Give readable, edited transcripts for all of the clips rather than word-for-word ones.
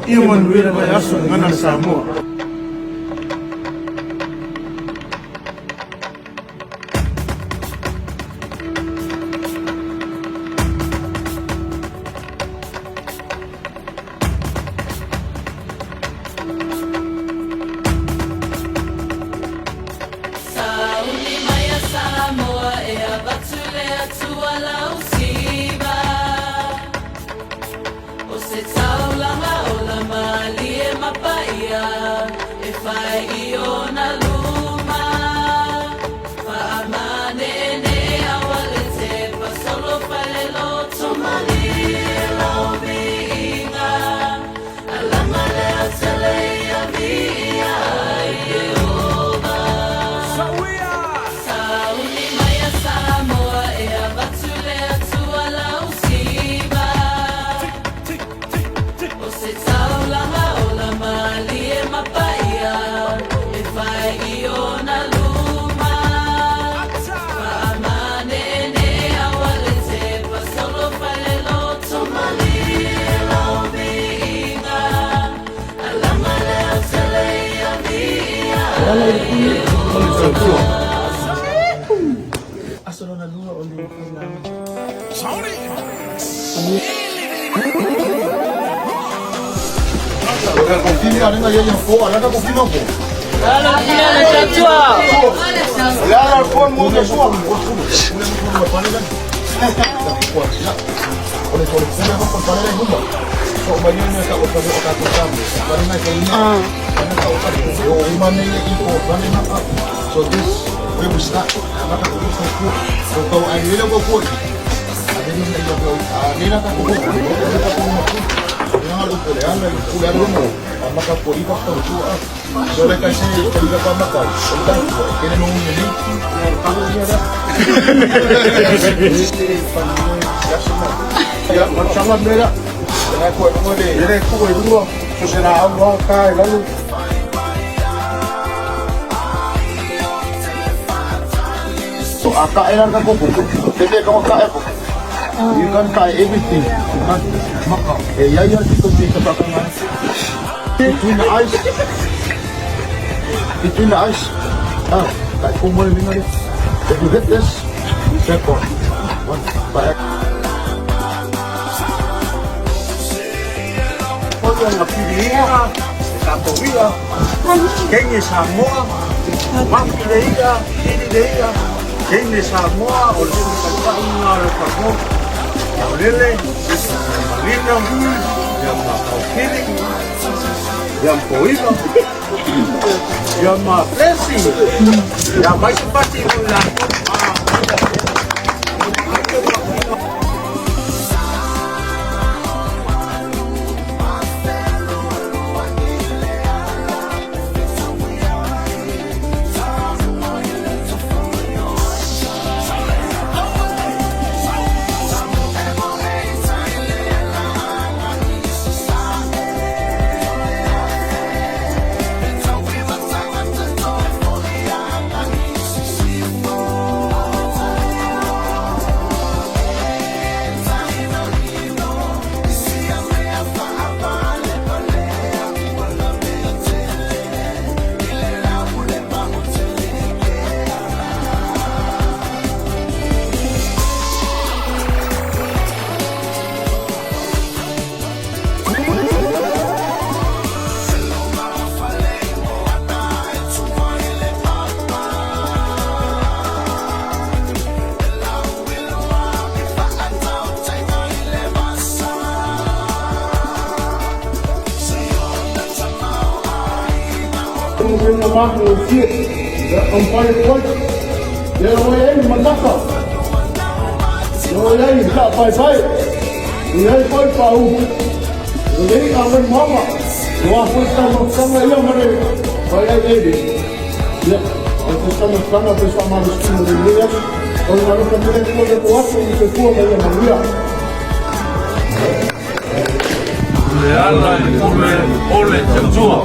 Ia manuia le vaiaso i gagana a le Samoa. Sauni mai a Samoa e avatu le Atua lau siva O se taulaga ola malie ma paia e fai i ona luma Faamaneenee aua le tepa solo fale loto malie lau viiga Alaga lea tele ia viia ai Ieova. Sauni mai a Samoa e avatu le Atua lau siva O se taulaga ola malie ma paia e fai i ona luma Faamaneenee aua le tepa solo fale loto malie lau viiga Alaga lea tele ia viia ai Ieova. Aso lona lua o le faiga. Oia piliia, e tatou ia, kenge Samoa, mafi le ia, kili le ia, kenge Samoa, o le sui taitai lena o le Samoa, Saolele, Malina, ia ma Taufili, ia ma Poiva, ia ma Blessing, ia mai se pati mo i latou. Le ala i le pule o le tautua.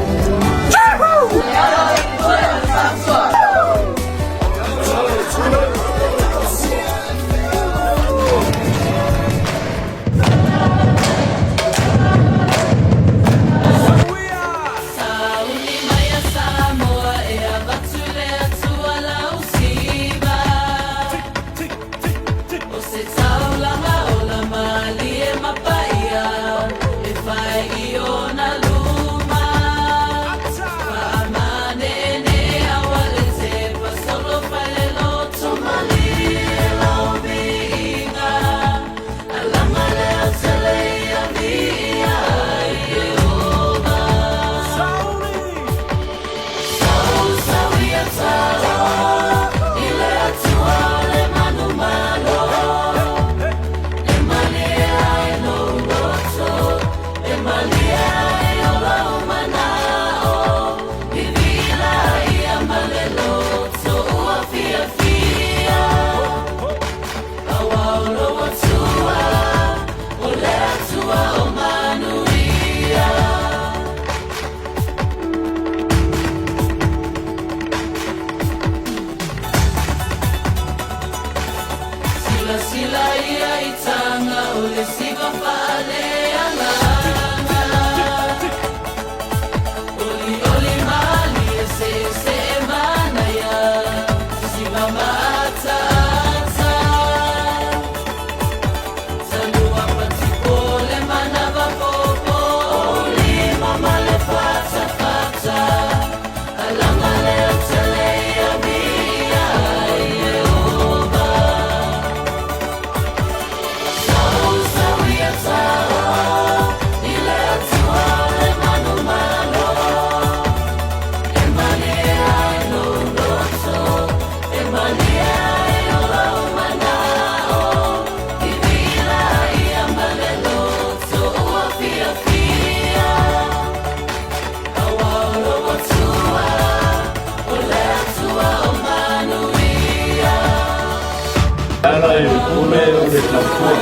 Tautua.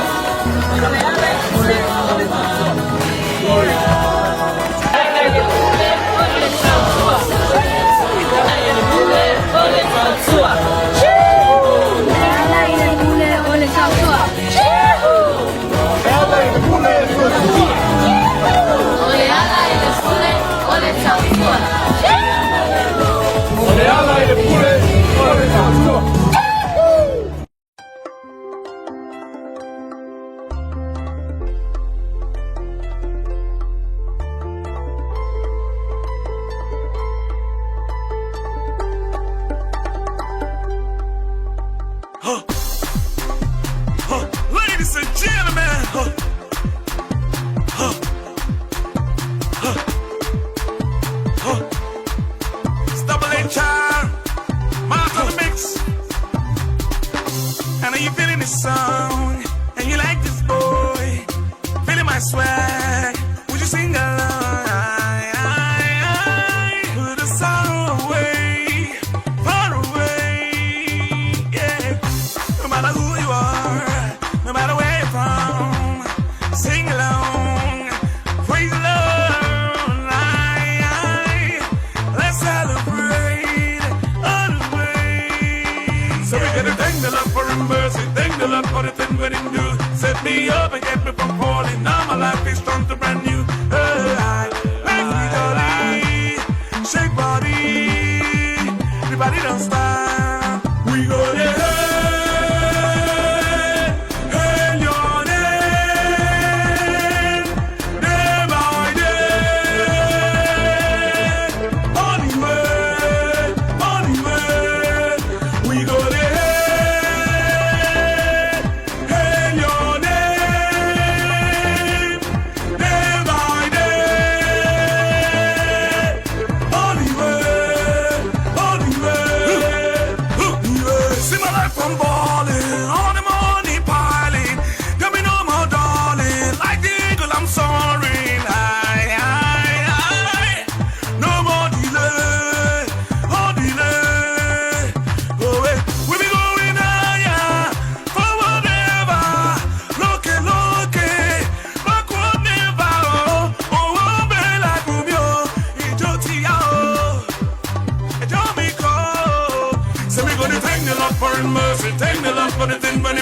Ladies and gentlemen, it's Double HR, Miles on the mix. I know you feeling this song, and you like this boy, feeling my swag. Would you sing along? Put the sorrow away, far away, yeah. No matter who you are, no matter where you're from, sing along, praise the Lord. Let's celebrate all the way. So we gotta thank the Lord for His mercy, thank the Lord for the thing we didn't do. Set me up and get me from falling. Now my life is turned to brand new. Hey, life be jolly, shake body, everybody don't stop. We go there. Hey, your name, day by day. Onward, onward, we go there. Hey, your name, day by day. Onward, onward, onward. See my life I'm balling, all the money piling. There be no more darling, like the eagle I'm soaring high, high, high. No more delay, oh delay. Oh, we be going higher, forward ever. Looking, looking, backward never. Oh, oh, oh, bella cumio, ijó ti yá o. Ẹjọ́ mi kọ́. Say we gonna thank the Lord for His mercy, thank the Lord for the thing when He